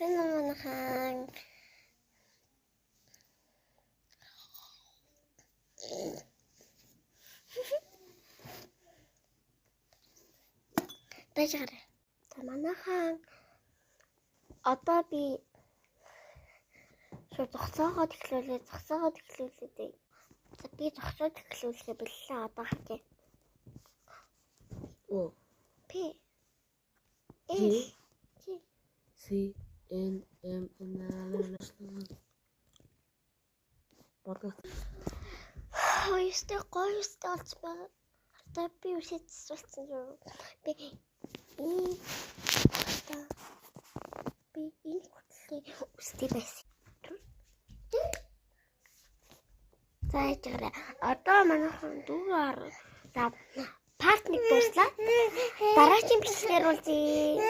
Сайн уу, манайхан? Байж гараа. За, манайхан, одоо би шууд зогсоогоод эхлүүлээ, зогсоогоод эхлүүлээ дээ. За, би зогсоод эхлүүлэхээ боллоо, одоо хатъя. О. P L G C N M N L Бодлого. Хоёртой гоёстой болж байгаа. Одоо би үсэт болсон юм. Би энэ одоо би энэ хөтлөлийн үстэй байсан. За, яжаарай. Одоо манайхан дүүгээр за part 1 дууслаа. Дараагийн бичлэгээр уулзъя.